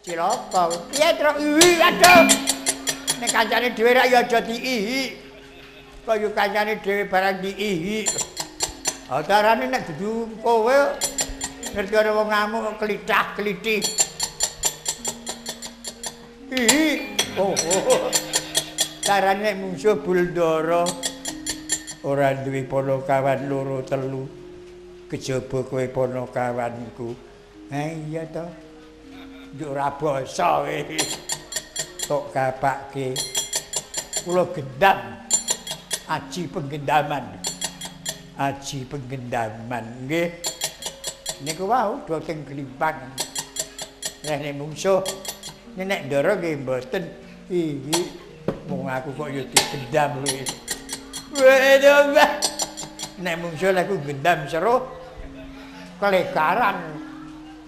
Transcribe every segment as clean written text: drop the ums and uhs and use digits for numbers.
Cilaka. Piye, Truk? Ih, aduh. Nek kancane dhewe rak ya aja diihi. Kaya kancane dhewe barang diihi. Ah, darane nek dudu kowe ngerti ana wong ngamuk klithah-klithih. Ihi. Oh. Darane mungsuh Buldara ora duwe panakawan loro telu. Kejaba kowe panakawanku. Ha iya to. Njuk ora basa kowe. Tok kapake. Kula gendam. Aji penggendaman. Aji penggendaman nggih. Niku wau do teng glimpang. Nek mungsuh nek ndara nggih mboten. Iki mung aku kok ya digendam kowe. Waduh. Nek mungsuh lek aku gendam seru kelekaran.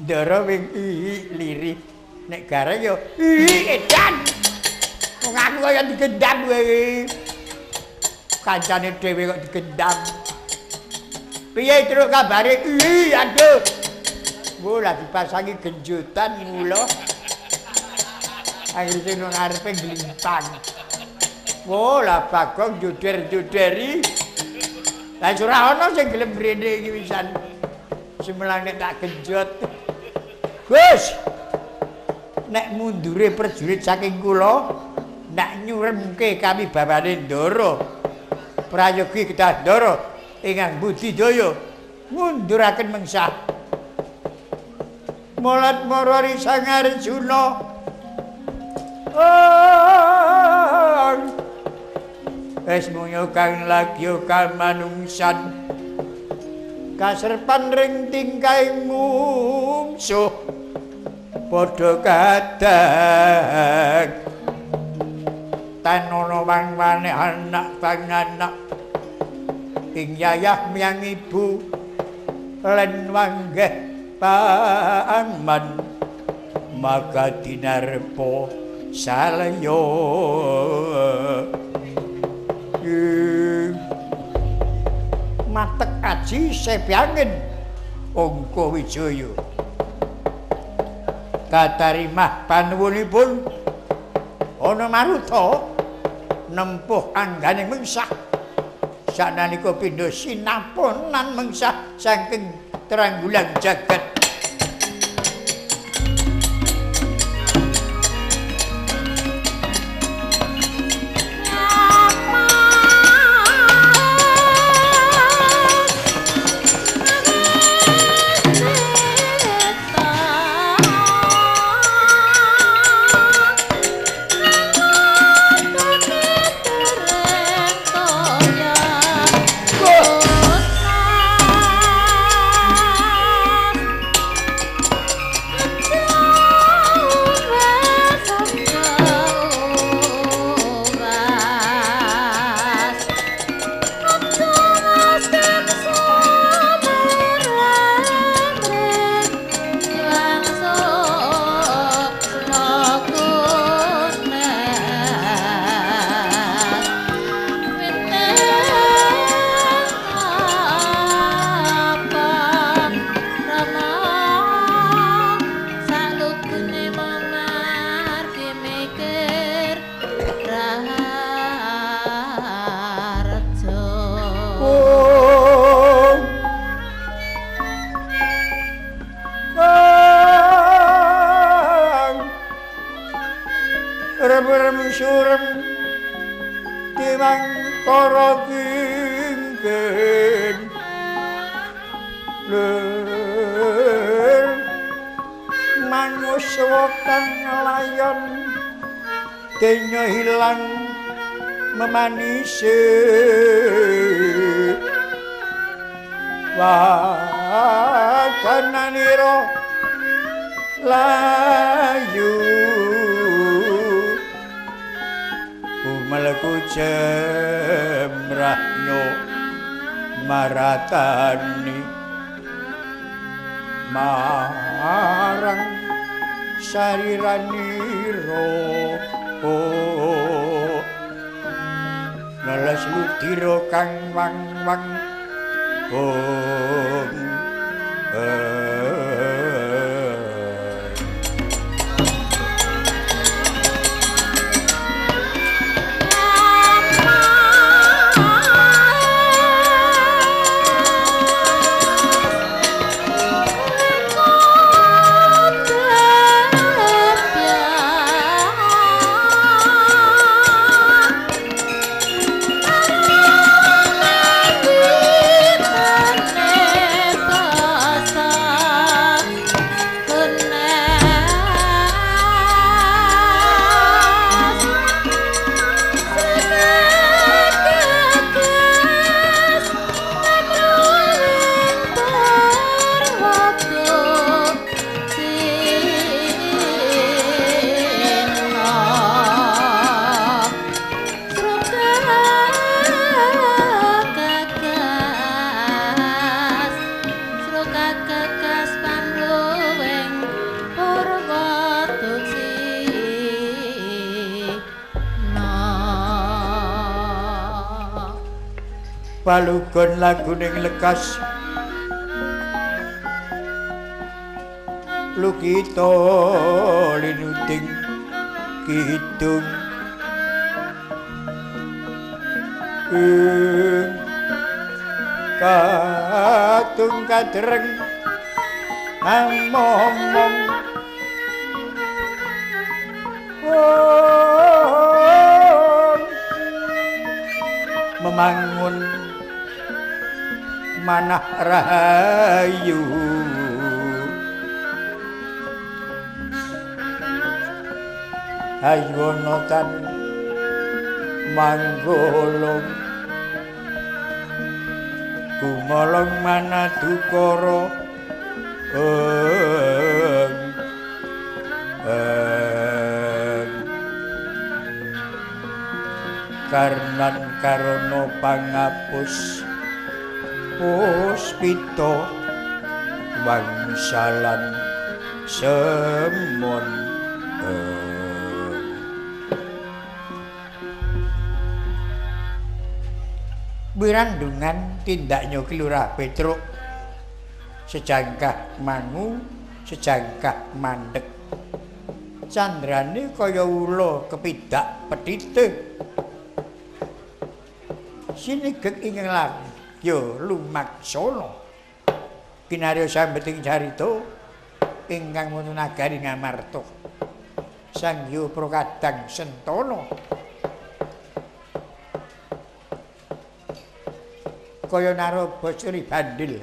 Ndara wing ihi lirih. Nek gareng ya ihi edan. Wong aku kaya digendam kowe. Kancane dhewe kok digendam. Piye truk kabare? Ih, aduh. Wo lah dipasangi genjutan mula. Akhire sing nang ngarepe glimpang. Wo lah Bagong juder-juderi. Lah ora ana sing gelem mrene iki pisan. Sumelang nek tak genjot. Gus. Nek mundure prajurit saking kula nak nyuremke kami bawane Ndara. Prayogi kedah Ndara ingkang budidaya ngunduraken mengsah. Molat marari Sang Arjuna. Wis munyo kang lagyo kamanungsan. Kaserpan ring tingkahing mungsuh padha kadang. Tan ana wang-wane anak panganak ing yayah miyang ibu len wanggeh paman maka dinarpa salya. Matek aji sepyangen Ongko Wijaya katarimah panuwunipun ana maruta nempuh anggane mengsah saknalika pindha sinaponan mengsah saking teranggulan jagat. Memanise wakananira layu umelku jemrahno maratani marang sariranira. Oh, neles ludira kang wang-wang ong. Palugon laguning lekas lukita linuting kidung ing katung kadreng amomong memangun manah rahayu ayono tan manggolong gumolong manadukara karnan karana pangapus puspita wangsalan semon. Wirandungan tindaknya Ki Lurah Petruk sejangkah mangu sejangkah mandek, candrane kaya ula kepidak pedhite sinigek ing ya lumaksana kinarya sambeting carita ingkang wonten nagari Ngamarta Sang Hyang Prakadang Sentana kaya naraba Sri Bandil.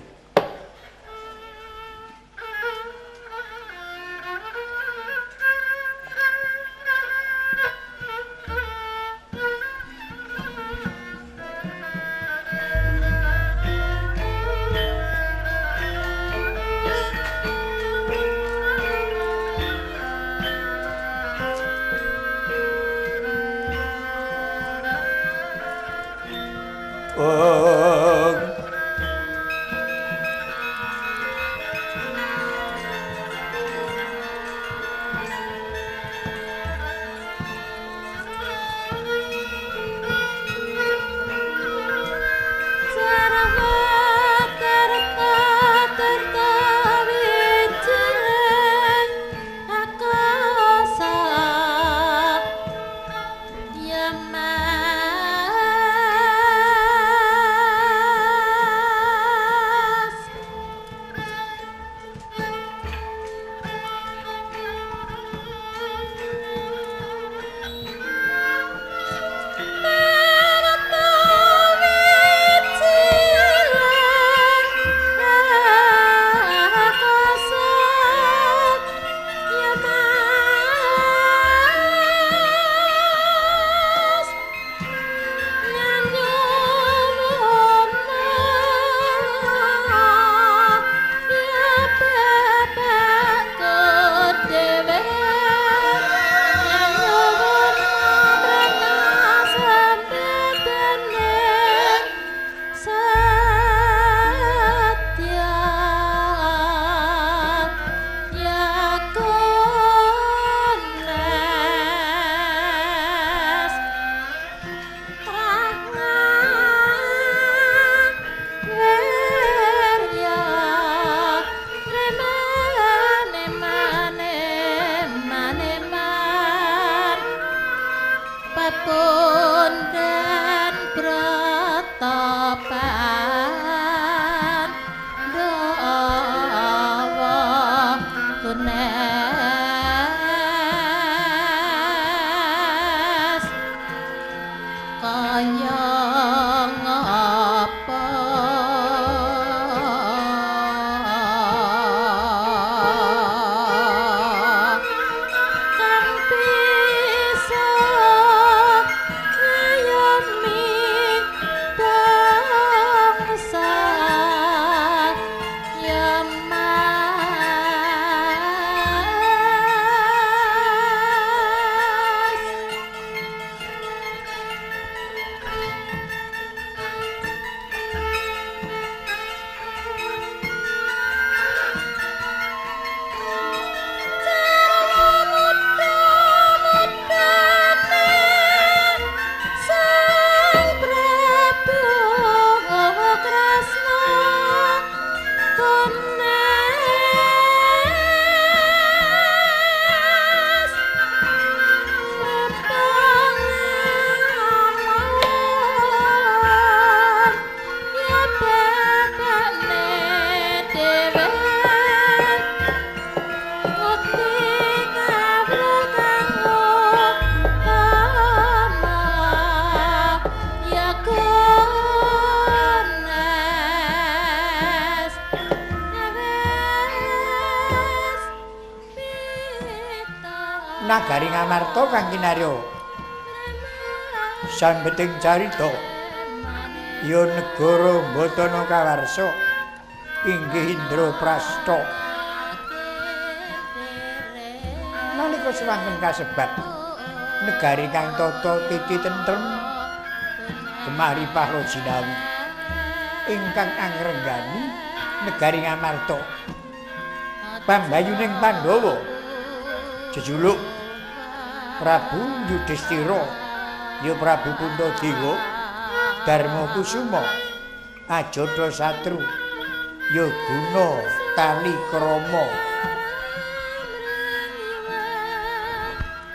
Nagari Ngamarta kang kinarya sambeting carita ya negara Mbatana kawarsa inggih Indraprasta. Nalika sewangken kasebat negari kang tata titi tentrem gemah ripah jinawi ingkang angrenggani negari Ngamarta. Pambayuning Pandhawa jejuluk Prabu Yudhistira ya Prabu Puntadewa Darma Kusuma Ajata Satru ya Guna Tali Krama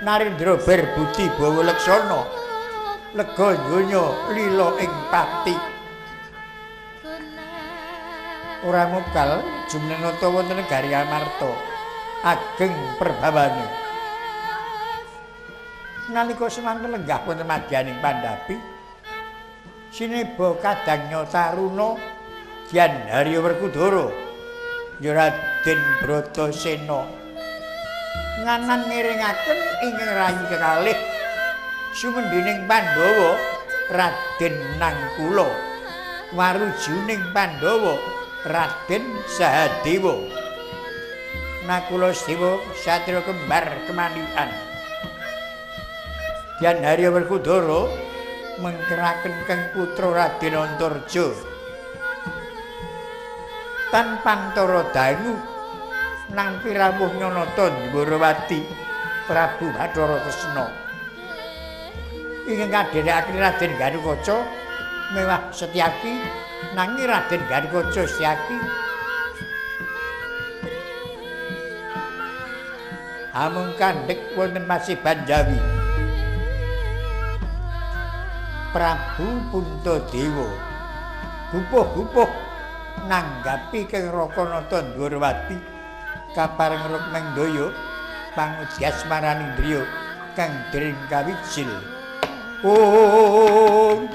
Narendra Berbudi Bawa Leksana lega donya lila ing pati. Ora mokal jumeneng wonten negari Amarta ageng perbawane. Nalika semanten lenggah wonten madyaning Pandhapi sineba kadangnya taruna Dyan Harya Werkudara ya Raden Bratasena nganan ngiringaken ingkang rayi kekalih sumendhining Pandhawa Raden Nangkula warujuning Pandhawa Raden Sahadewa. Nakula Sedewa satriya kembar kemanikan. Dyan Harya Werkudara mengkeraken keng putra Raden Antarja tan pantara dangu nampi rawuh Nyanata Ndwarawati Prabu Bathara Kresna ingkang kadherekaken Raden Garukaca mewah Setyaki nanging Raden Garukaca Setyaki amung kandhek wonten Pasiban Jawi. Prabu Puntadewa gupuh-gupuh nanggapi keng Rakanata Ndwarawati kapareng Rukmendaya pangudyas maranindriya kang dring kawijil. Om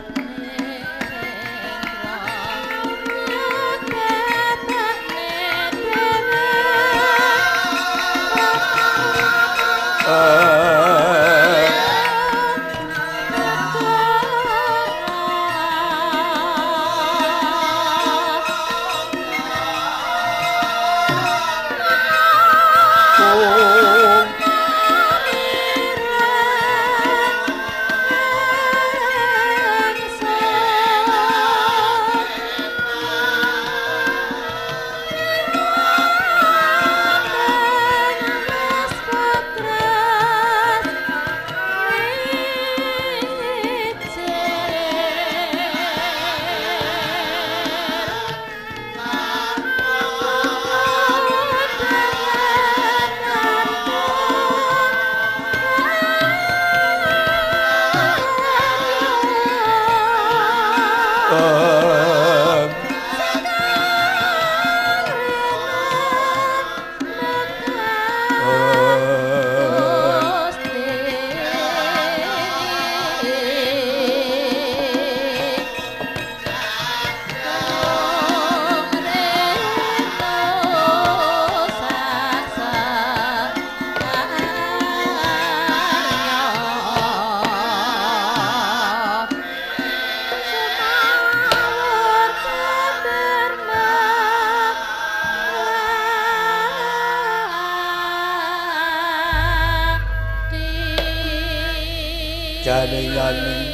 Jane-jane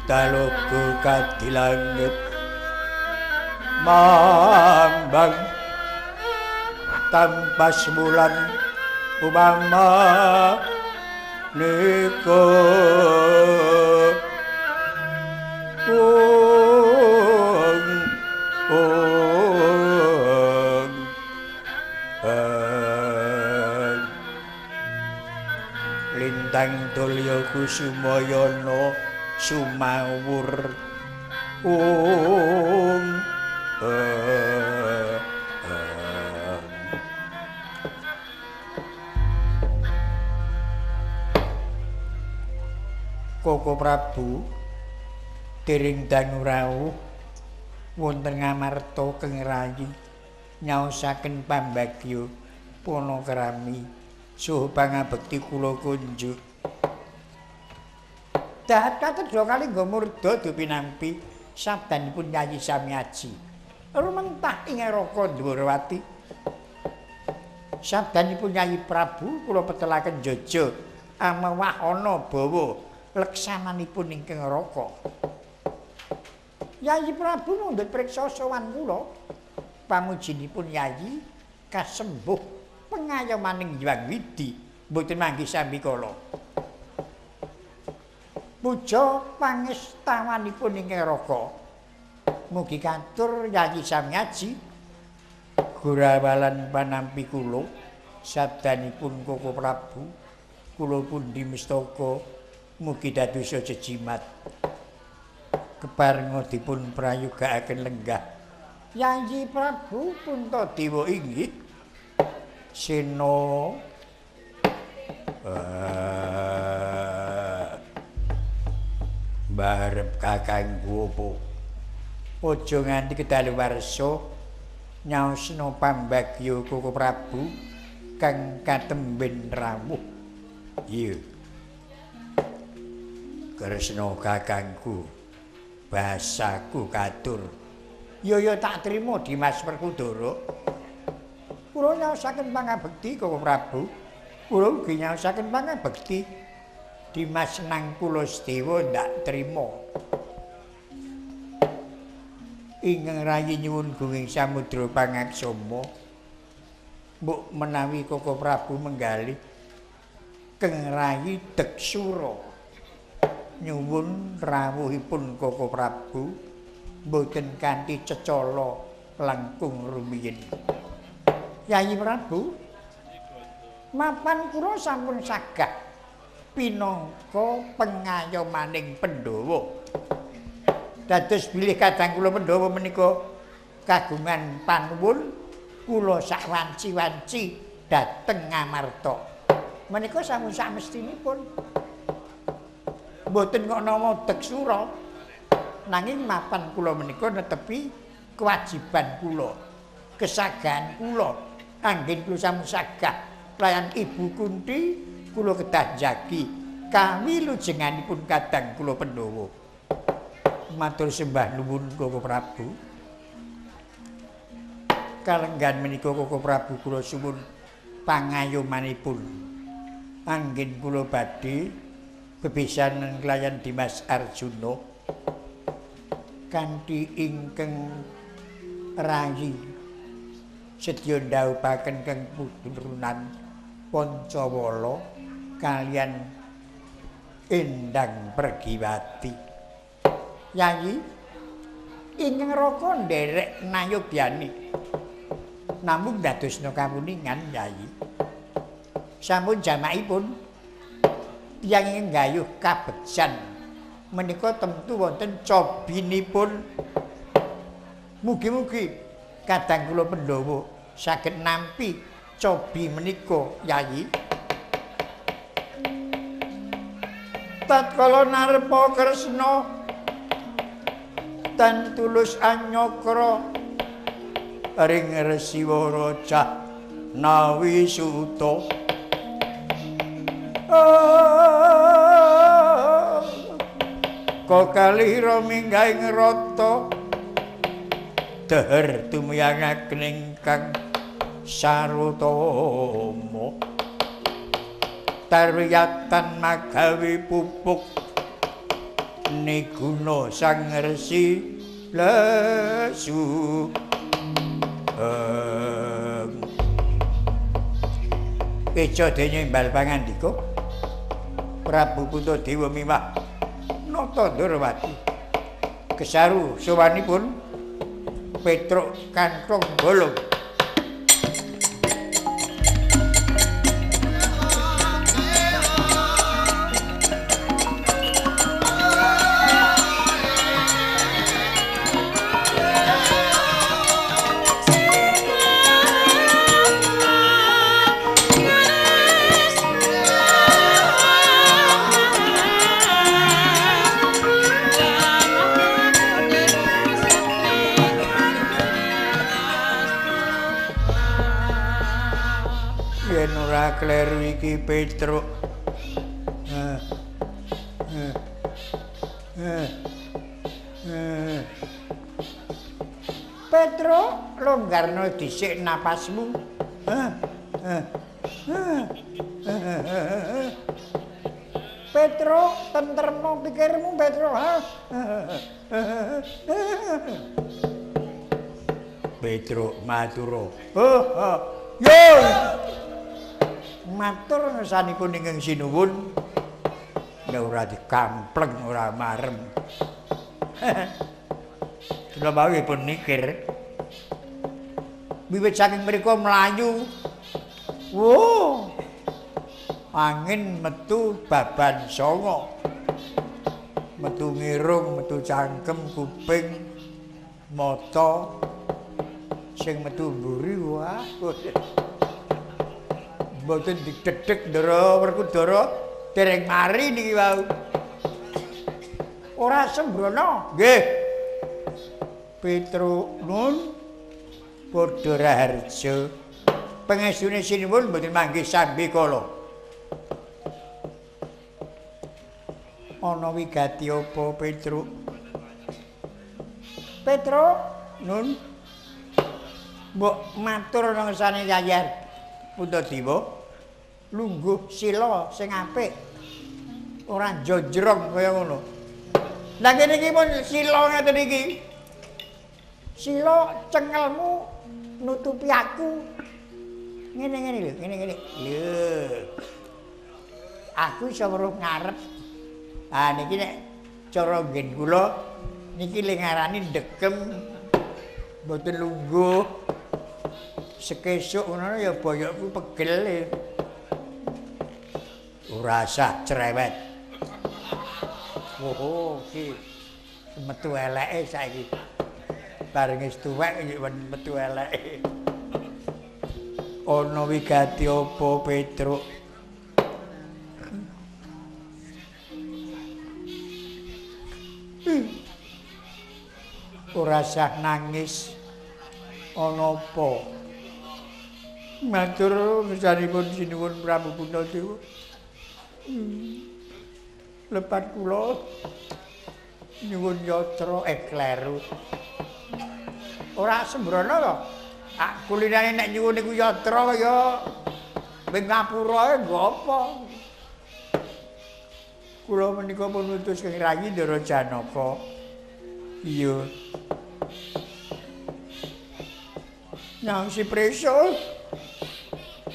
talaga kadilangit mambang tampas bulan upama nika lintang dulya kusumayana sumawur ung Koko Prabu tiring dangu rawuh wonten Ngamarta keng rayi nyaosaken pambagya panakrami. Suhu pangabekti kula kunjuk. Dahat katedha kalingga murda dupinampi sabdanipun Yayi Samiaji. Rumentah ing Raka Dwarawati. Sabdanipun Yayi Prabu kula petelaken jaja amewahana bawa leksananipun ingkang raka. Yayi Prabu mundhut priksa sowan kula. Pamujinipun Yayi kasembuh pengayomaning Hyang Widi mboten manggih sambikala. Puja pangestawanipun ingkang raka. Mugi katur Yayi Samiaji gurawalan panampi kula sabdanipun Koko Prabu kula pundi mistaka mugi dadosa jejimat keparenga dipun prayogakaken lenggah Yayi Prabu Puntadewa inggih Sena barep kakangku opo aja nganti kedaluwarsa nyaosna pambagya Koko Prabu kang katemben rawuh. Iya Kresna kakangku basaku katur. Ya ya tak trima Dimas Werkudara. Kula nyaosaken pangabekti Koko Prabu. Kula ugi nyaosaken pangabekti Dimas nang kula sedewa ndak trima. Ingkang rayi nyuwun gunging samudra pangaksama. Mbok menawi Koko Prabu menggalih keng rayi Deksura. Nyuwun rawuhipun Koko Prabu mboten kanthi cecala langkung rumiyin. Yayi Prabu, mapan kula sampun sagah pinangka pengayomaning Pandhawa. Dados bilih kadang kula Pandhawa menika kagungan panuwun kula sak wanci-wanci dhateng Ngamarta. Menika sampun samestinipun. Mboten kok nama Deksura. Nanging mapan kula menika netepi kewajiban kula, kesagahan kula. Anggen kula sampun sagah layan Ibu Kunti kula kedah njagi kawilujenganipun kadang kula Pandhawa. Matur sembah nuwun Koko Prabu. Kalenggan menika Koko Prabu kula suwun pangayomanipun. Anggen kula badhe bebesanan kelayan Dimas Arjuna kanthi ingkang rayi sedya ndhawuhaken keng puturunan Pancawala kaliyan Endang Pergiwati. Yayi ingkang raka nderek nayogyani namung dadosna kamuningan Yayi. Sampun jamakipun tiyang ingkang gayuh kabegjan menika tentu wonten cobinipun. Mugi-mugi kadang kula Pandhawa saged nampi cobi menika Yayi. Tatkala narpa Kresna tan tulus anyakra ring Resiwara cah nawi suta. Kokalira minggahing rata deher tumiyangaken ingkang sarutama tarwiyatan magawe pupuk niguna Sang Resi Lesu. Keca dene imbal pangandika Prabu Puntadewa miwah Nata Ndrawati kesaru sowanipun Petruk Kanthong Bolong. iki Petruk? Petruk, longgarno dhisik napasmu. Petruk, tentremno pikirmu Petruk. Petruk matur. Yo. Matur ngersanipun ingkang sinuwun. Nek ora dikampleng ora marem. Kula mawon pun mikir. Wiwit saking mriku mlayu. Wo. Angin metu baban songo. Metu ngirung, metu cangkem, kuping, mata. Sing metu mburi wah. Mboten didedhek Ndara Werkudara dereng mari niki wau. Ora sembrono. Nggih. Petruk nun padha raharja. Pangestune sinuwun mboten manggih sambekala. Ana wigati apa Petruk? Petruk nun mbok matur nang ngersane Yayar Puntadewa, lungguh sila sing apik. Ora njojrong kaya ngono. Lah kene iki pun sila ngeten iki. Sila cengelmu nutupi aku. Ngene-ngene lho, ngene-ngene. Lho. Aku iso weruh ngarep. Ah niki nek cara nggen kula niki le ngarani ndekem mboten lungguh. Sekesuk ngono ya boyokku pegel. Ora usah cerewet. Oh, iki metu eleke saiki. Bareng wis tuwek yo metu eleke. Ana wigati apa Petruk? Ora usah nangis. Ana apa? Matur ngersanipun sinuwun Prabu Puntadewa. Lepat kula nyuwun yatra kleru. Ora sembrono to. Ah kulinane nek nyuwun niku yatra kaya wing ngapura nggo apa. Kula menika pun utus kang rayi Ndara Janaka. Iya. Nang si preso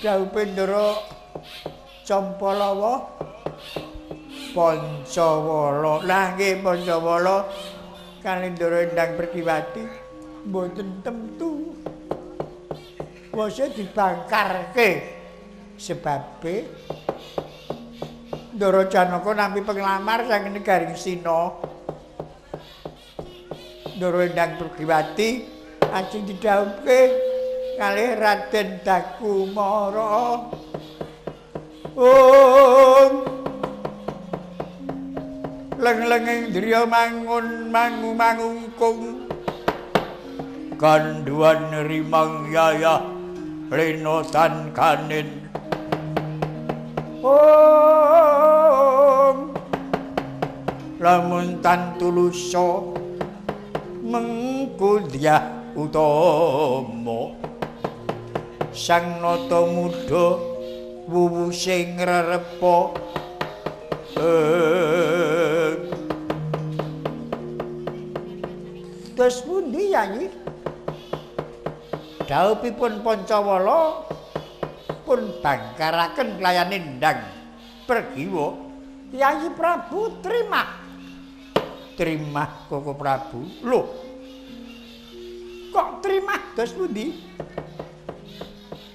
dawuhe Ndara Campalawa Pancawala. Lah nggih Pancawala kalih Ndara Endang Pertiwati mboten temtu. Wose dibangkarke sebabe Ndara Janaka nampi penglamar saking negari Sina. Ndara Endang Pertiwati ajeng didhawuhke kalih Raden Dakumara. Om leng-lenging driya mangun mangu mangungkung gandhuan rimang yayah lena tan kanin. Om lamun tan tulusa mengku dyah utama sang nata muda wuwuse ngrerepa. Terus pundi Yayi? Dhawuhipun Pancawala pun bangkaraken kelayan Endang Pergiwa. Yayi Prabu trimah. Trimah Koko Prabu. Lho. Kok trimah dos pundi?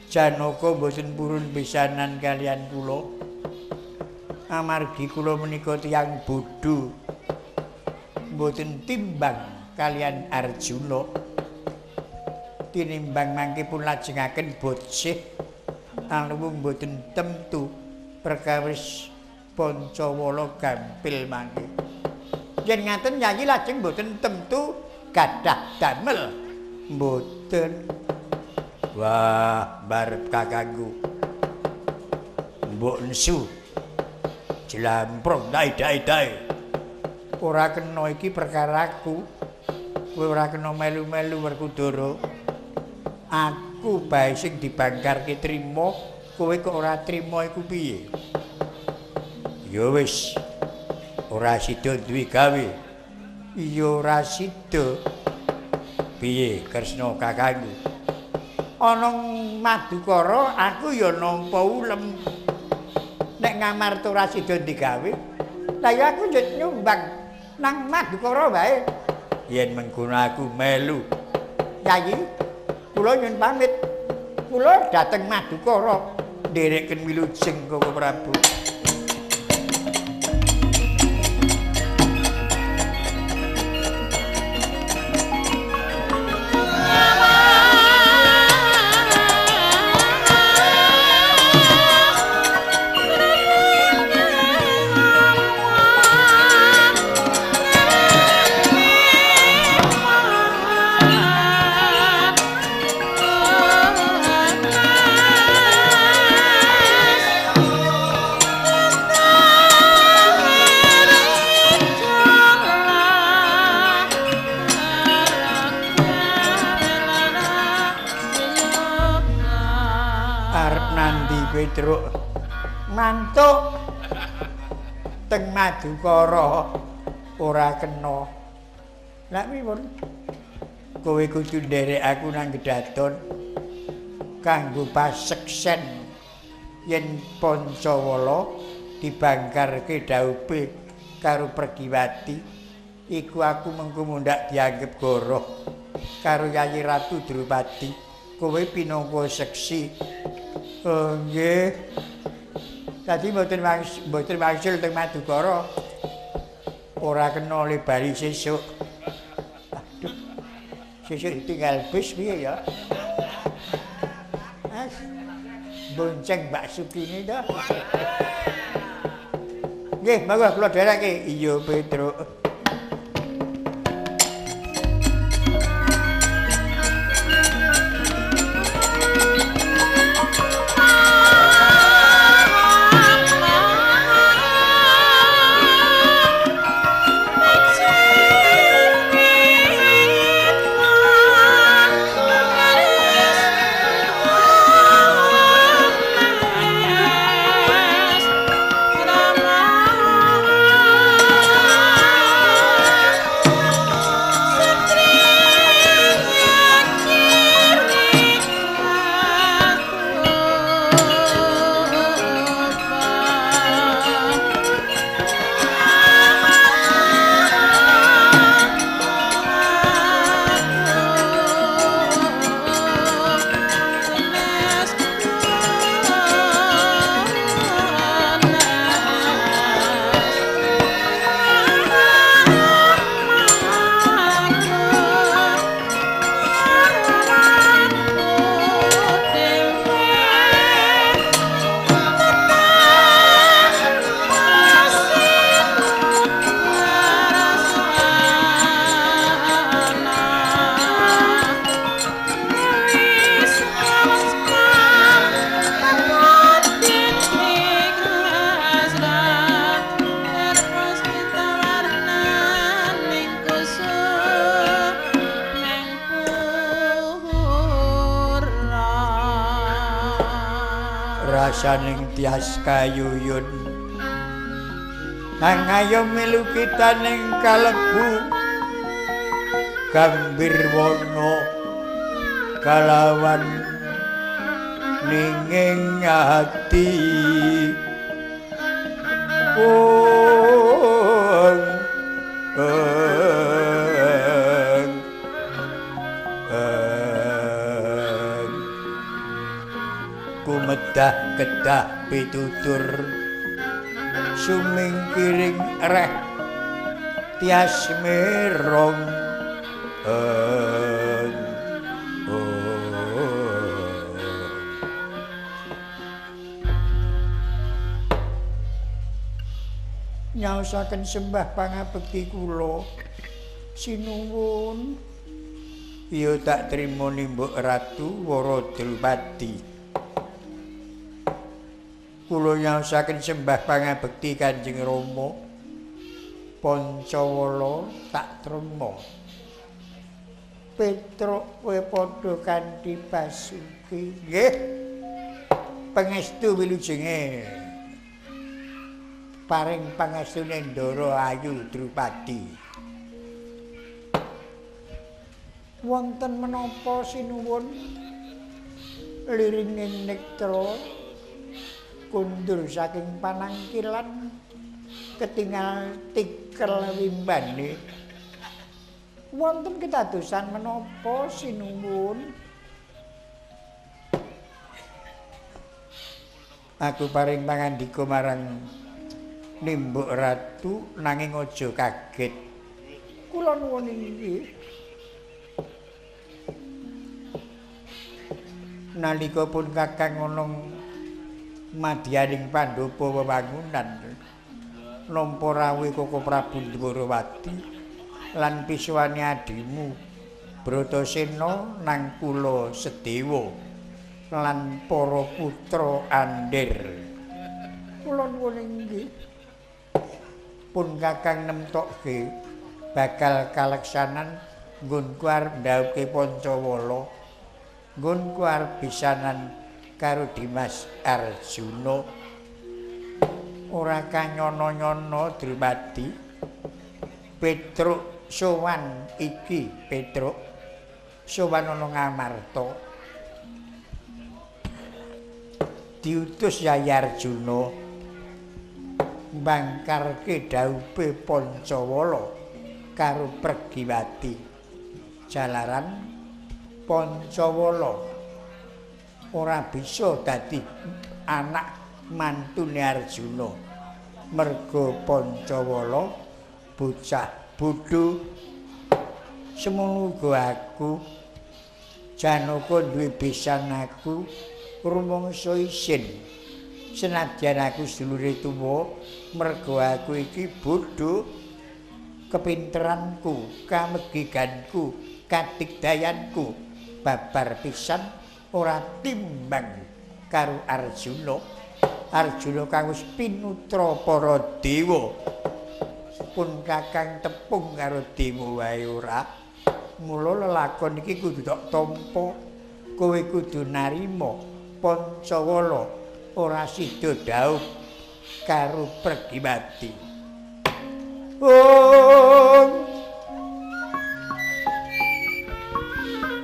Janaka mboten purun pisanan kalian kula. Amargi kula menika tiyang bodho. Mboten timbang kalian Arjuna. Tinimbang mangke pun lajengaken bocih aluwung mboten temtu perkawis Pancawala gampil mangke. Yen ngaten Yayi lajeng mboten temtu gadah damel. Mboten. Wah, barep kakangku. Mbok nesu. Jlamprong tak idak-idake. Ora kena iki perkaraku. Kowe ora kena melu-melu Werkudara. Aku bae sing dibangkarke trima, kowe kok ora trima iku piye? Ya wis. Ora sida duwe gawe. Iya ora sida. Piye Kresna kakangku? Ana Madukara aku ya nampa ulem. Nek Ngamarta ora sida digawe, lah ya aku yo nyumbang nang Madukara wae. Yen mengkono aku melu. Yayi, kula nyuwun pamit. Kula dhateng Madukara ndereken wilujeng Koko Prabu. Petruk mantuk teng Madukara ora kena. Lah pripun? Kowe kudu nderek aku nang gedaton kanggo paseksen yen Pancawala dibangkarke dhaupe karo Pregiwati iku aku mengko mundhak dianggep goroh karo Yayi Ratu Drupadi. Kowe pinangka seksi. Oh nggih. Dadi mboten wangsul teng Madukara. Ora kena le bali sesuk. Aduh. Sesuk ditinggal bus piye ya? As. Bonceng Mbak Sukini to. Nggih, monggo kula dhereke. Iya, Petruk. Rasaning tias kayuyun nang ayo milu kita ning kalebu gambir wana kalawan ninging ati kumedah kedah pitutur sumingkiring reh tias merong nyaosaken sembah pangabekti kula sinuwun. Iya tak trimo nimbuk Ratu Wara Drupadi. Kula nyaosaken sembah pangabekti Kanjeng Rama. Pancawala tak trema. Petruk kowe padha kanthi basuki. Nggih. Pangestu wilujenge. Paring pangestune Ndara Ayu Drupadi. Wonten menapa sinuwun liringing nektra kundur saking panangkilan ketingal tikel wimbane. Wonten ketadosan menapa sinuwun? Aku paring pangandika marang Nimbuk Ratu nanging aja kaget. Kula nuwun inggih. Nalika pun Kakang ana madyaning pandhapa wewangunan nampa rawuh Koko Prabu Dwarawati lan pisuwane adimu Bratasena nang kula Sedewa lan para putra Andir. Kula nuwun inggih. Pun Kakang nemtokke bakal kaleksanan nggonku arep ndhawuhke Pancawala, nggonku arep pisanan karo Dimas Arjuna. Ora kanyono-nyono Drupadi, Petruk sowan iki, Petruk sowan ana Ngamarta. Diutus Yayi Arjuna mbangkarke dhaupe Pancawala karo Pregiwati. Jalaran Pancawala ora bisa dadi anak mantune Arjuna merga Pancawala bocah bodho. Semono uga aku Janaka duwe besan aku rumangsa isin senadyan aku sedulure tuwa merga aku iki bodho. Kepinteranku, kamegiganku, kadigdayanku babar pisan ora timbang karo Arjuna. Arjuna kang wis pinutra para dewa. Pun Kakang tepung karo dewa wae ora. Mula lelakon iki kudu tok tampa. Kowe kudu narima Pancawala ora sida dhaup karo Pregiwati. Om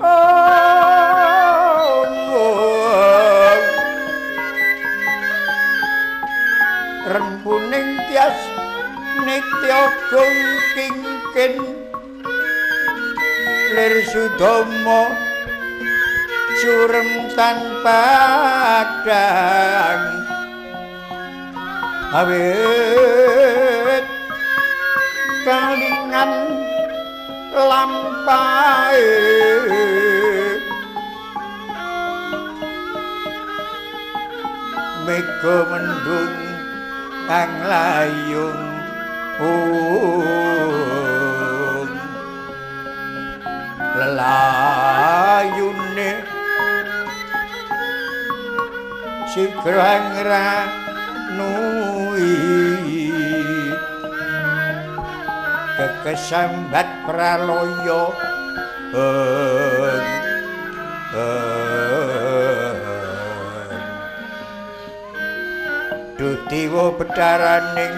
Om Om Rempuning tias nitya gung kingkin lir sudama surem tanpa padang awit kalingan lampahe mega mendung kang layung lelayune sigrang ranui kekesambat pralaya. Duh dewa bedharaning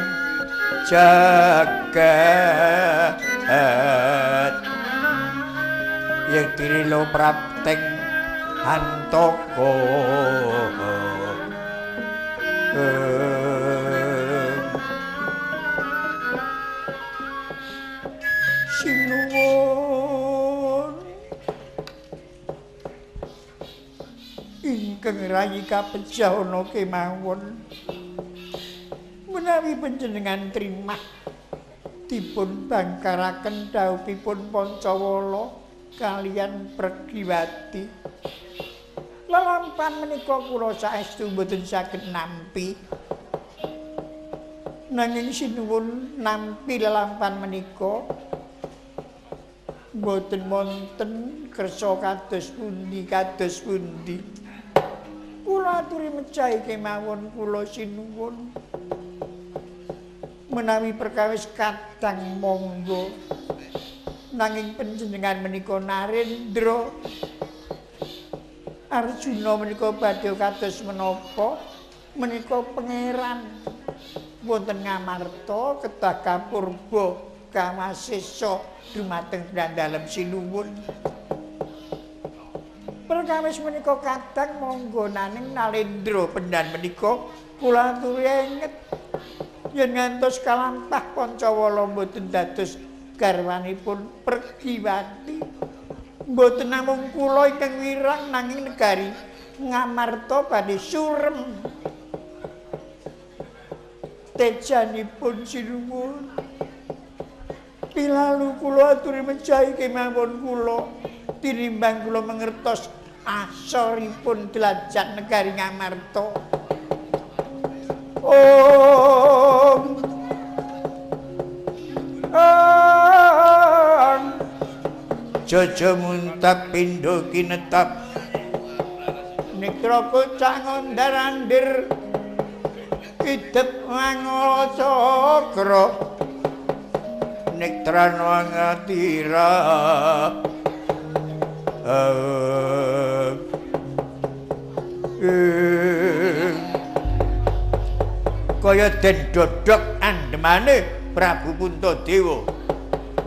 jagat yen dirilo prapteng hantaka. Sinuwun ingkang rayi kapejah ana kemawon menawi panjenengan trimah dipun bangkaraken dhawuhipun Pancawala kaliyan Pregiwati. Lelampan menika kula saestu mboten saged nampi. Nanging sinuwun nampi lelampan menika mboten wonten kersa kados pundi kados pundi. Kula Kula aturi mejahi kemawon kula sinuwun. Menawi perkawis kadang monggo. Nanging panjenengan menika Narendra. Arjuna menika badhe kados menapa? Menika pangeran wonten Ngamarta kedah kapurba kawasesa dumateng dalem sinuwun. Perkawis menika kadang monggo nanging Narendra pendan menika kula aturi enget yen ngantos kalampah Pancawala mboten dados garwanipun Pregiwati. Mboten namung kula ingkang wirang nanging negari Ngamarta badhe surem. Tejanipun sinuwun. Pilalu kula aturi mejahi kemawon kula tinimbang kula mangertos asoripun derajat negari Ngamarta. Om. Om. Jaja muntap pindha kinetap Nitra kocak ngondar-andir idep mangala cakra Nektran wangatira kaya den dodok andemane Prabu Puntadewa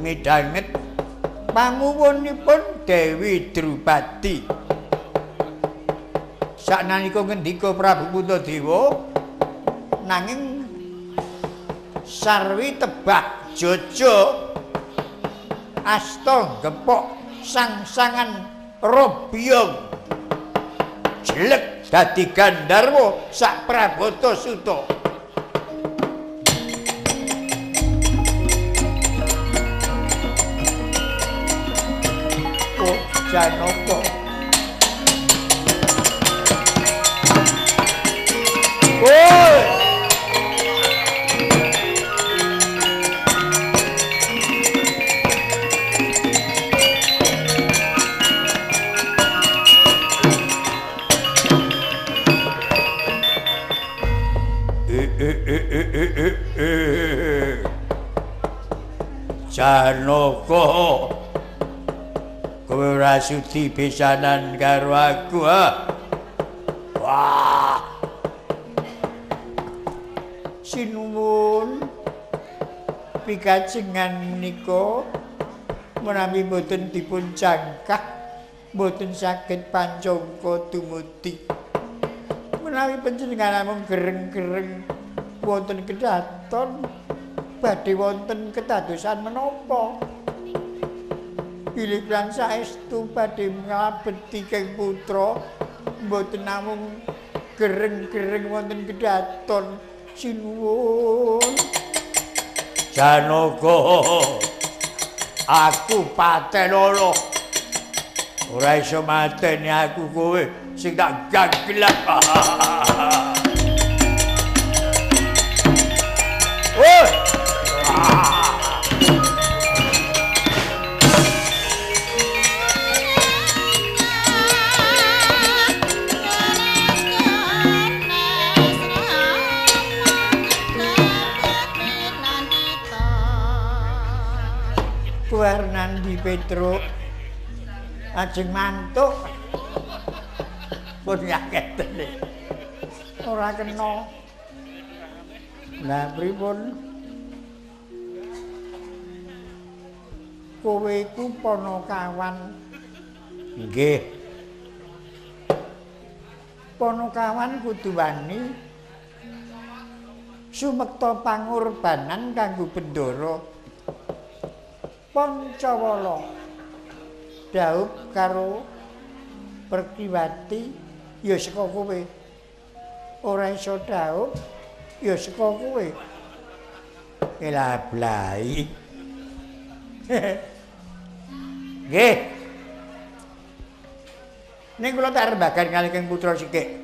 midhanget pamuwunipun Dewi Drupadi. Saknalika ngendika Prabu Puntadewa nanging sarwi tebak jojo asta gepok sangsangan robyong jelek dadi gandharwa sak Prabata Suta. Oh, Janaka. Woi. Janaka, kowe ora sudi pisanan karo aku, ha? Wah. Sinuwun pikajengan menika menawi mboten dipun jangkah mboten saged pancangka dumadi. Menawi panjenengan namung gereng-gereng wonten kedaton badhe wonten kedadosan menapa? Bilih lan saestu badhe nglabeti keng putra mboten namung gereng-gereng wonten kedaton. Sinuwun. Janaka, aku paten ala. Ora iso mateni aku kowe sing tak gaglak. Woi. Warnandi Petruk ajeng mantuk pun yaketene ora kena. Lah pripun kowe iku Panakawan? Nggih. Panakawan kudu wani sumekta pangorbanan kanggo Bendara Pancawala. Daup karo Pregiwati ya saka kowe. Ora iso daup ya saka kowe. Elablai. Nggih. Ning kula tak rembagan kalih Kang Putra sikik.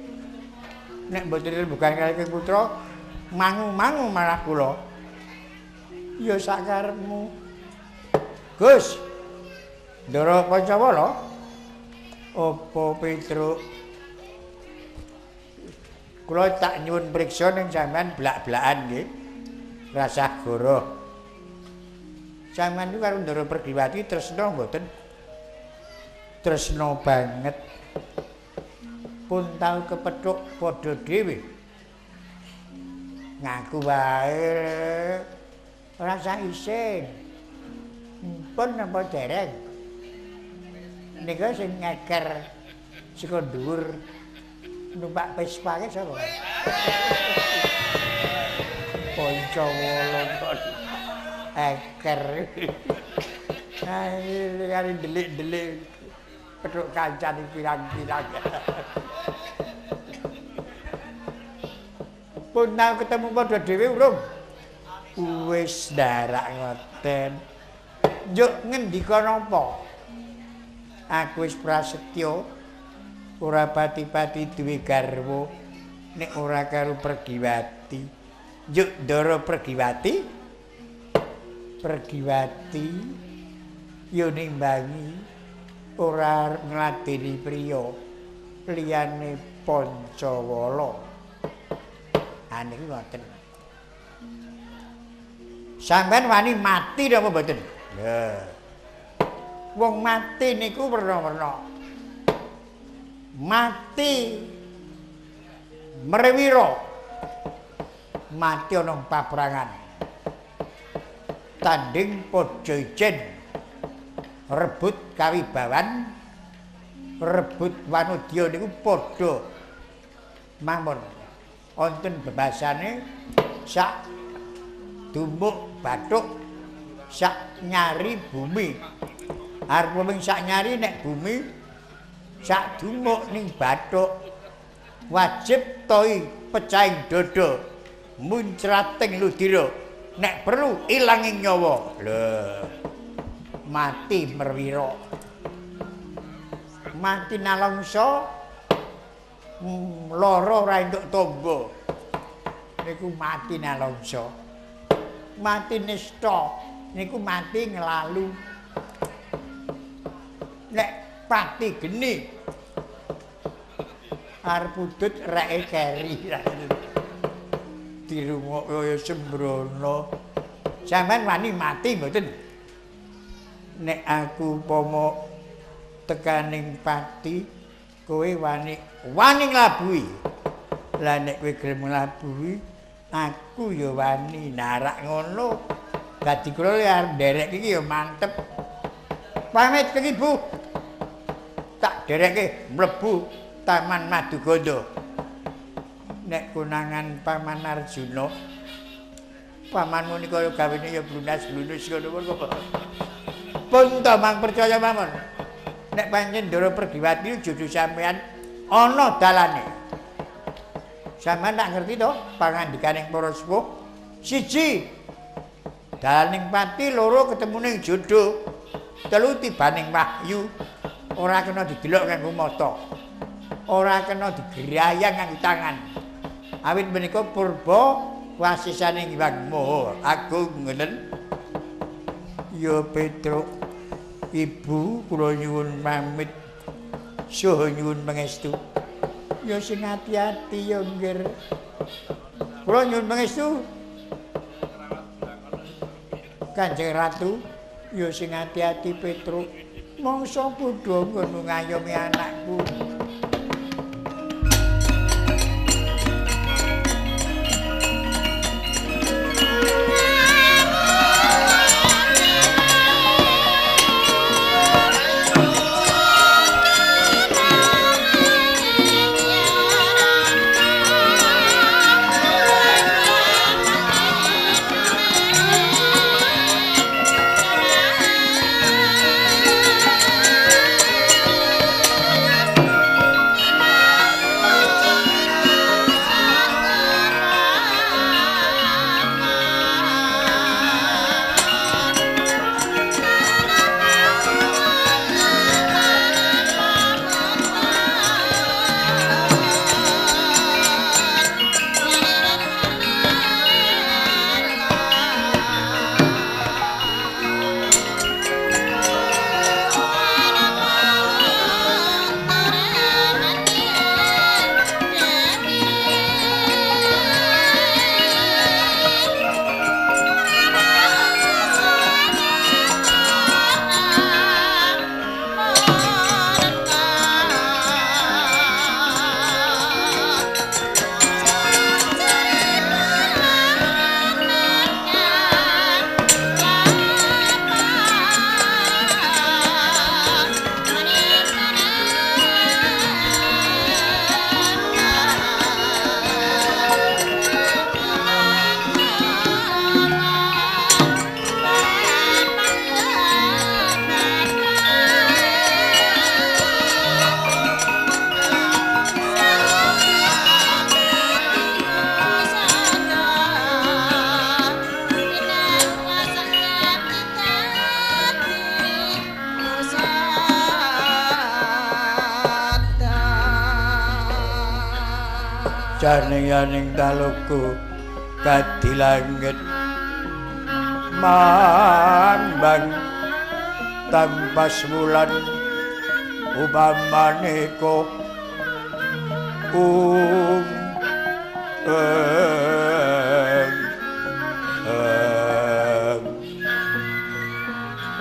Nek mboten rembagan kalih Kang Putra, mangu-mangu malah kula. Ya sakarepmu. Gus. Ndara Pancawala. Apa Petruk? Kula tak nyuwun priksa ning sampean blak-blakan nggih. Rasah goroh. Sampean niku karo Ndara Pergiwati tresna mboten? Tresna banget. Pun tau kepethuk padha dhewe. Ngaku wae. Rasah isin. Pun napa dereng? Nika sing ngeker saka dhuwur numpak Vespa ke sapa? Pancawala kok eker. Ayo karo ndelik-ndelik petuk kancane pirang-pirang. Pun tau ketemu padha dhewe urung? Wis ndarak ngoten. Njuk ngendika napa? Aku wis prasetya ora pati-pati duwe garwa nek ora karo Pergiwati. Njuk Ndara Pergiwati? Pergiwati yo nimbangi ora ngladeni priya liyane Pancawala. Ha niku ngoten. Sampeyan wani mati napa mboten? Lha. Wong mati niku werna-werna. Mati merwira, mati ana paprangan, tanding padha ijen, rebut kawibawan, rebut wanudya niku padha mawon. Wonten bebasane sak dumuk bathuk, sak nyari bumi. Arep mung sak nyari nek bumi sak dumuk ning bathuk wajib toi pecahing dada muncrating ludira nek perlu ilanging nyawa. Lho, mati merwira, mati nalangsa lara ora entuk tamba niku mati nalangsa. Mati nista niku mati nglalu. Nek pati geni arep udut reke keri dirungokke kaya sembrono. Sampeyan wani mati mboten? Nek aku upama tekaning pati kowe wani wani nglabuhi. Lah nek kowe gelem nglabuhi aku ya wani. Narak ngono dadi kula arep nderek iki ya mantep. Pamit ke ibu. Tak dereke mlebu Taman Madugandha. Nek konangan Paman Arjuna, pamanmu nika gawene ya blunas-blunus ngono kok. Pun to mang percaya mawon. Nek pancen Ndara Pergiwati jodoh sampean ana dalane. Sampeyan tak ngerti to pangandikaning para sepuh. Siji, dalaning pati, loro ketemune jodoh, telu tibaning wahyu. Ora kena didelok nganggo mata, ora kena digrayang nganggo tangan. Awit menika purba wasisane Hyang Maha Agung ngoten. Ya Petruk, ibu kula nyuwun pamit saha nyuwun pangestu. Ya sing ati-ati ya nggih. Kula nyuwun pangestu Kanjeng Ratu, ya sing ati-ati Petruk. Mangsa padha ngono ngayomi anakku. Yeah. Janing-janing talaga kadilangit mambang tampas wulan upamane ko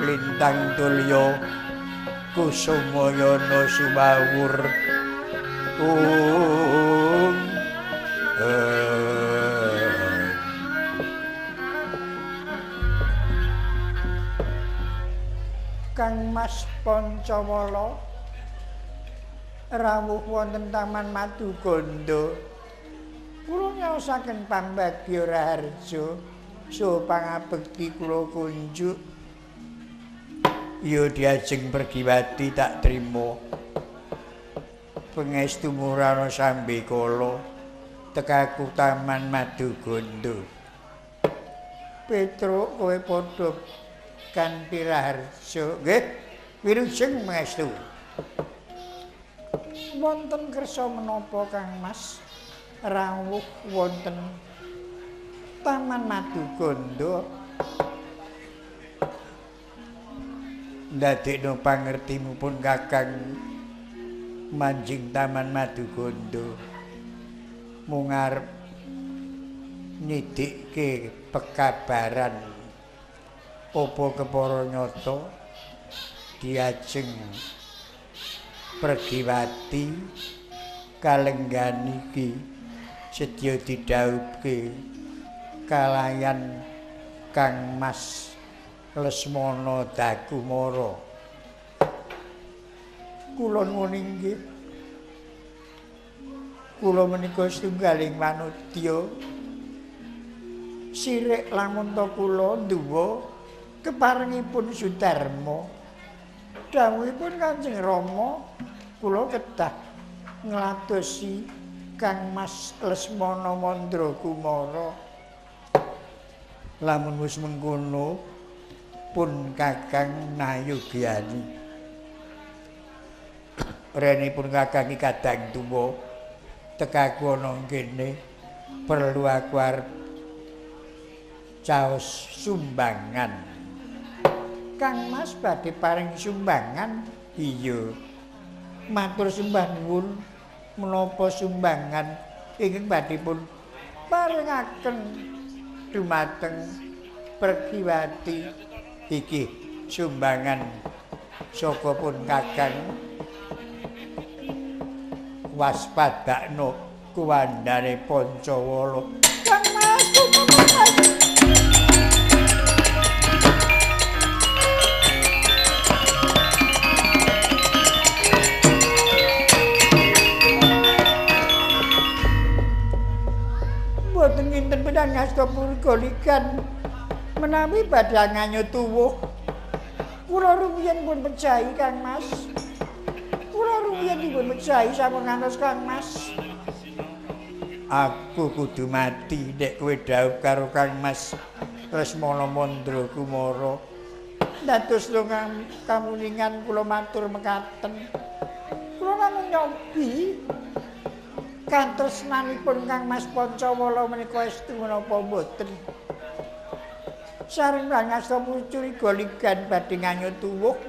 lintang tulya kusumayana sumawur Kang Mas Pancawala rawuh wonten Taman Madugandha. Kula nyaosaken pambagya raharja saha pangabekti kula kunjuk. Ya diajeng Pergiwati tak trima. Pangestu murana sambekala tekaku Taman Madugandha. Petruk kowe padha kanthi raharja. Nggih, wilujeng pangestu. Wonten kersa menapa Kang Mas rawuh wonten Taman Madugandha? Ndadekno pangertimu pun Kakang manjing Taman Madugandha mung arep nyidikke pekabaran apa kepara nyata diajeng Pergiwati kalenggan iki sedya didhawuhke kalayan Kang Mas Lesmana Dakumara. Kula nuwun inggih. Kula menika setunggaling manudya. Sirik lamun ta kula nduwa keparengipun Sudarma. Dawuhipun Kanjeng Rama kula kedah ngladosi Kang Mas Lesmana Mandrakumara. Lamun wis mengkono pun Kakang nayogyani. Renipun Kakang iki kadang tuwa tekaku ana kene perlu aku arep caos sumbangan. Kang Mas badhe paring sumbangan? Iya. Matur sembah nuwun menapa sumbangan ingkang badhe pun paringaken dumateng Pergiwati. Iki sumbangan saka pun Kakang waspadakno kuwandane Pancawala. Kang Mas, Mas. Mboten nginten pedang ngasta purgolikan menawi badhe nganyu tuwuh. Kula rumiyin pun pejahi Kang Mas. Kula rumiyin dipun pejahi sampun ngantos Kang Mas. Aku kudu mati nek kowe dhawuh karo Kang Mas Lesmana Mandrakumara. Dados kamuningan kula matur mekaten. Kula namung nyobi katresnanipun Kang Mas Pancawala menika estu menapa mboten. Sareng ngasta curiga ligan badhe nganyu tuwuh.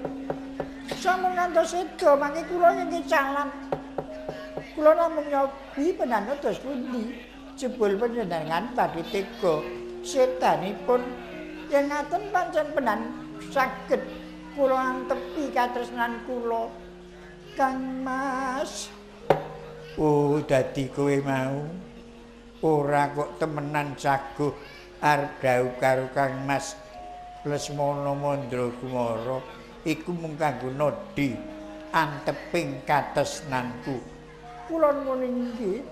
Sampun ngantos seda mangke kula ingkang calan. Kula namung nyobi penano dos pundi jebul panjenengan badhe tega setanipun yen ngaten pancen penan saged kula antepi katresnan kula Kang Mas. Oh, dadi kowe mau ora kok temenan jago arep dhawuh karo Kang Mas Lesmana Mandrakumara iku mung kanggo nodhi anteping katresnanku. Kula nuwun inggih.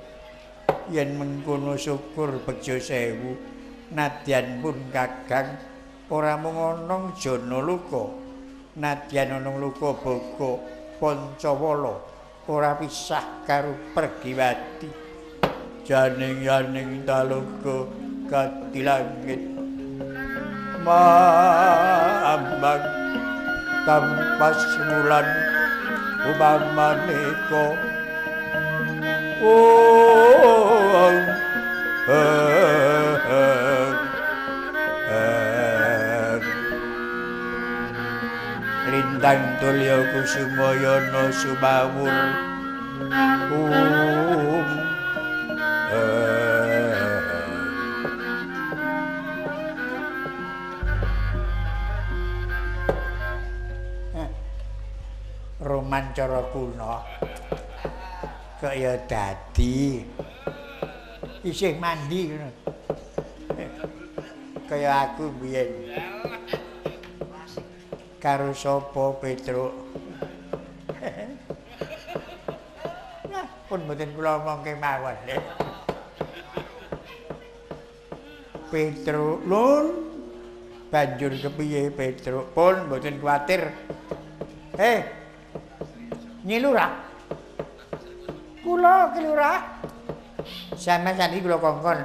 Yen mengkono syukur bejo sewu nadyan pun Kakang ora mung ana jana luka, nadyan ana luka boga Pancawala ora pisah karo Pergiwati. Janing-janing talaga kadilangit mambang tampas wulan upamane ko. Oh. Lintang tulya kusumayana sumawur. Roman cara kuno kaya dadi isih mandi ngono. Kaya aku biyen. Karo sapa Petruk? Nah, pun mboten kula omongke mawon. Petruk lun banjur kepiye Petruk? Pun mboten kuwatir. Nyi Lurah. Kula ki Lurah. Sampeyan saniki kula kongkon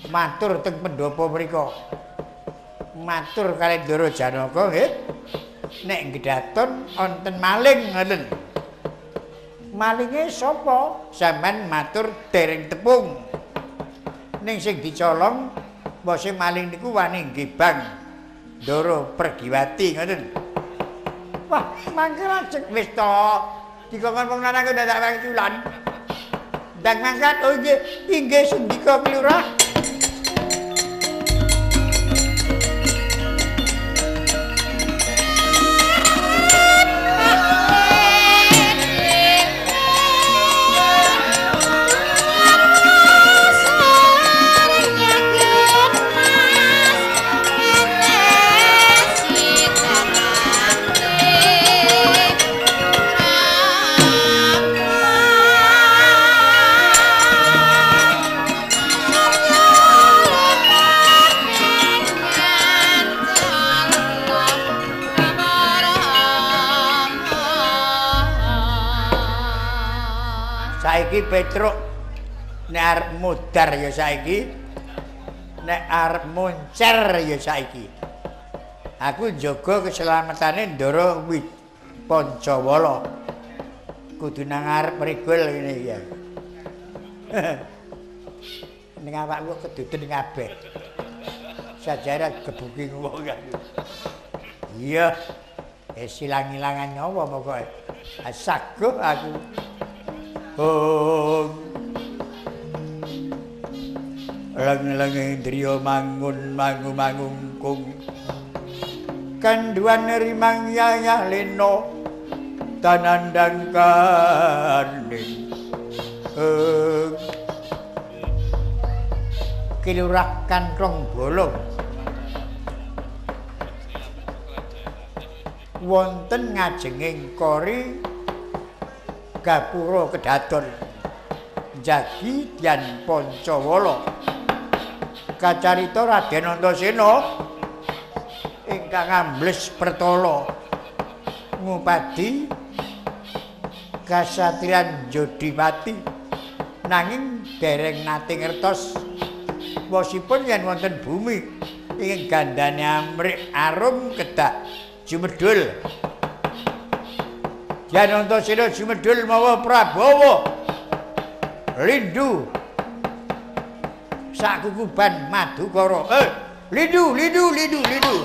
matur teng pendopo mriku. Matur kalih Ndara Janaka nggih. Nek ngedhaton wonten maling ngoten. Malinge sapa? Sampeyan matur dereng tepung. Ning sing dicolong bose maling niku wani nggibang Ndara Pergiwati ngoten. Wah, mangke lajeng wis to. Dikongkon wong lanang kok dadak wangsulan. Ndang mangkat. Oh nggih, inggih sendika Ki Lurah. Saiki Petruk nek arep mudhar ya saiki, nek arep moncer ya saiki. Aku njaga keselamatane Ndara Pancawala. Kudu nang arep regol ngene iki. Ning awakku keduden kabeh. Sajarah gebuki wong aku. Iya. Silang-ilangan nyawa pokoke. Saguh aku. Oh. Leng-leng indriya mangun mangu mangungkung. Kanduan rimang yayah lena tanandang kaning. Ki Lurah Kanthong Bolong. Wonten ngajenging kori gapura kedaton jagi Dyan Pancawala. Kacarita Raden Antasena ingkang ambles pertala ngupadi kasatriyan Jodipati, nanging dereng nate ngertos wosipun yen wonten bumi ingkang gandane amrik arum kedah jumedhul. Dyan Antasena jumedhul mawa Prabawa lindu sakukuban Madukara. Lindu lindu lindu lindu.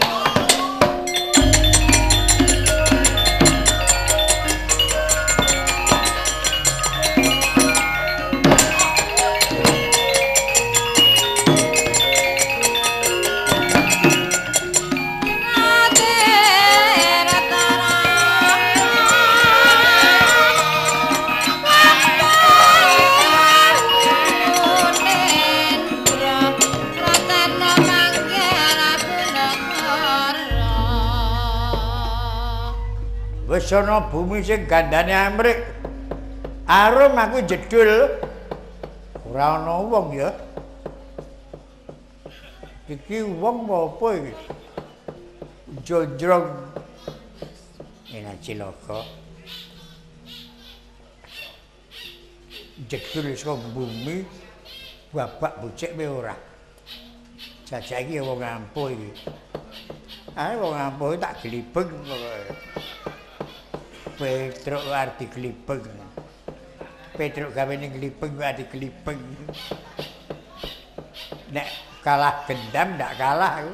Wis ana bumi sing gandane amrik arum aku jedul ora ana wong ya. Iki wong apa iki? Jonjrong enak cilaka. Jedul saka bumi babak bocek wae ora. Jajak iki wong ampuh iki. Ae wong ampuh tak glibeng pokoke. Petruk arep diglibeng. Petruk gawe ning glipeng kok adi glipeng. Nek kalah gendam ndak kalah aku.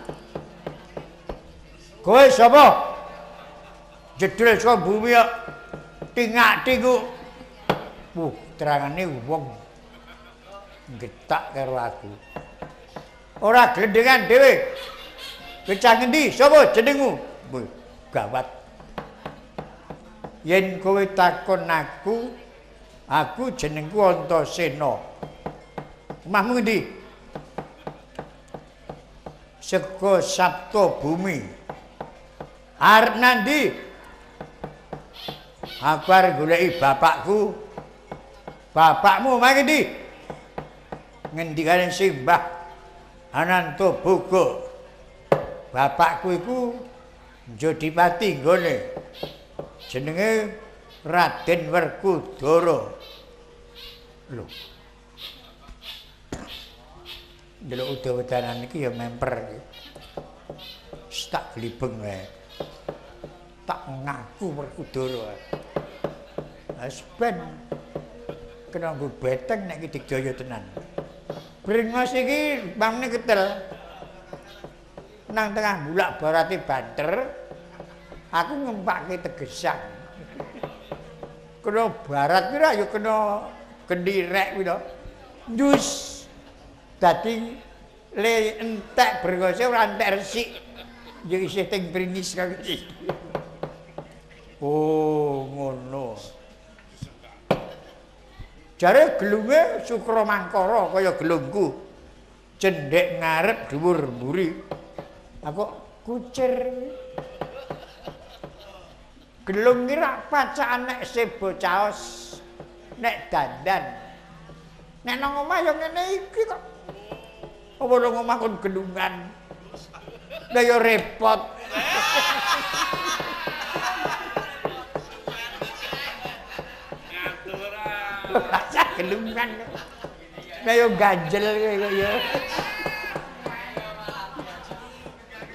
Kowe sapa? Jedul saka bumi kok tingak-tinguk. Wuh, terangane wong getak karo aku. Ora glendengan dhewe. Bocah ngendi? Sapa jenengmu? Wuh, gawat. Yen kowe takon aku, aku jenengku Antasena. Omahmu ngendi? Saka Sabta Bumi. Arep nandi? Aku arep goleki bapakku. Bapakmu omahe ngendi? Ngendikane Simbah Anantaboga. Bapakku iku Jodipati nggone. Jenenge Raden Werkudara. Lho. Ndelok uda-udanan iki ya memper iki. Tak glibeng wae. Tak ngaku Werkudara. Wis ben kena nggo beteng nek iki digdaya tenan. Brengos iki bangune ketel. Nang tengah bulak barate banter. Aku ngempake tegesan. Kena barat kuwi ya kena gendirek kuwi to. Njus. Dadi le entek brengose ora entek resik. Ya isih teng pringis kaya iki. Oh, ngono. Jare gelunge Sukra Mangkara kaya gelungku. Cendhek ngarep dhuwur mburi. Aku kucir. Gelung ki rak pacakan nek sebo caos, nek dandan. Nek nang omah ya ngene iki kok. Apa nang omah kon gelungan. Lah ya repot. Pacak gelungan. Lah ya ganjel kaya ya.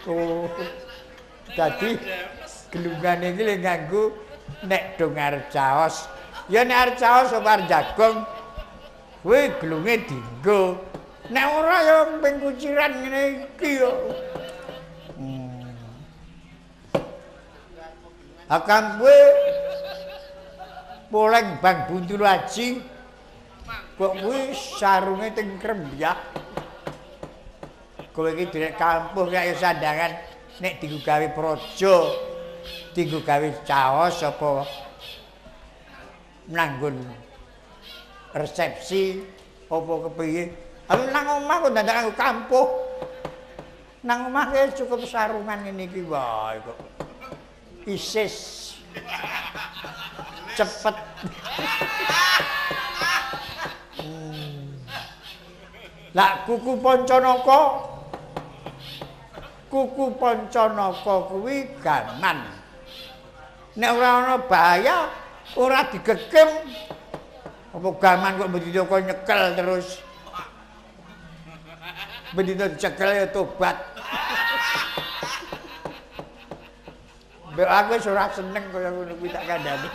Oh. Dadi gelungane iki le nganggo nek do ngarep caos. Ya nek arep caos apa arep jagong kuwi gelunge dienggo. Nek ora ya ping kuciran ngene iki ya. Akang kuwi poleng Bang Buntul Aji kok kuwi sarunge teng krembyak. Kowe iki direk kampuh kaya sandangan nek dienggo gawe praja. Dienggo gawe caos apa nanggon resepsi apa kepiye. Aku nang omah kok dadak nganggo kampuh. Nang omah ki cukup sarungan ngene iki wae kok. Isis. Cepet. Lah kuku Pancanaka. Kuku Pancanaka kuwi gaman. Nek ora ana bahaya, ora digekem. Apa gaman kok bendina kok nyekel terus. Bendina dicekel ya tobat. Mbek aku wis ora seneng kaya ngono kuwi tak kandhani.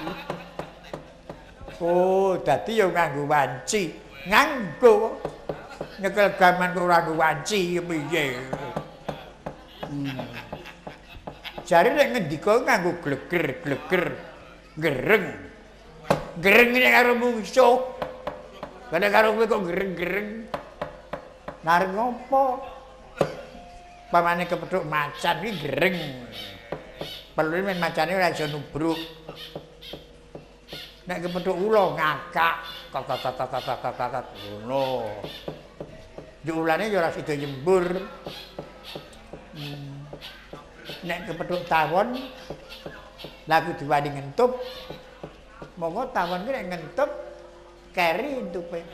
Oh, dadi ya nganggo wanci. Nganggo. Nyekel gaman kok ora nganggo wanci piye. Jare nek ngendika nganggo gleger-gleger, gereng. Gereng nek karo mungsuh. Nek karo kowe kok gereng-gereng. Arep ngopo? Pamane kepethuk macan iki gereng. Perlu men macane ora iso nubruk. Nek kepethuk ula ngakak, kak kak kak kak kak kak ngono. Yo ulane yo ora sida nyembur. Nek kepethuk tawon laku diwani ngentup. Monggo tawon ki nek ngentup keri entupe.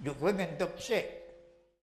Yo kowe ngentup sik.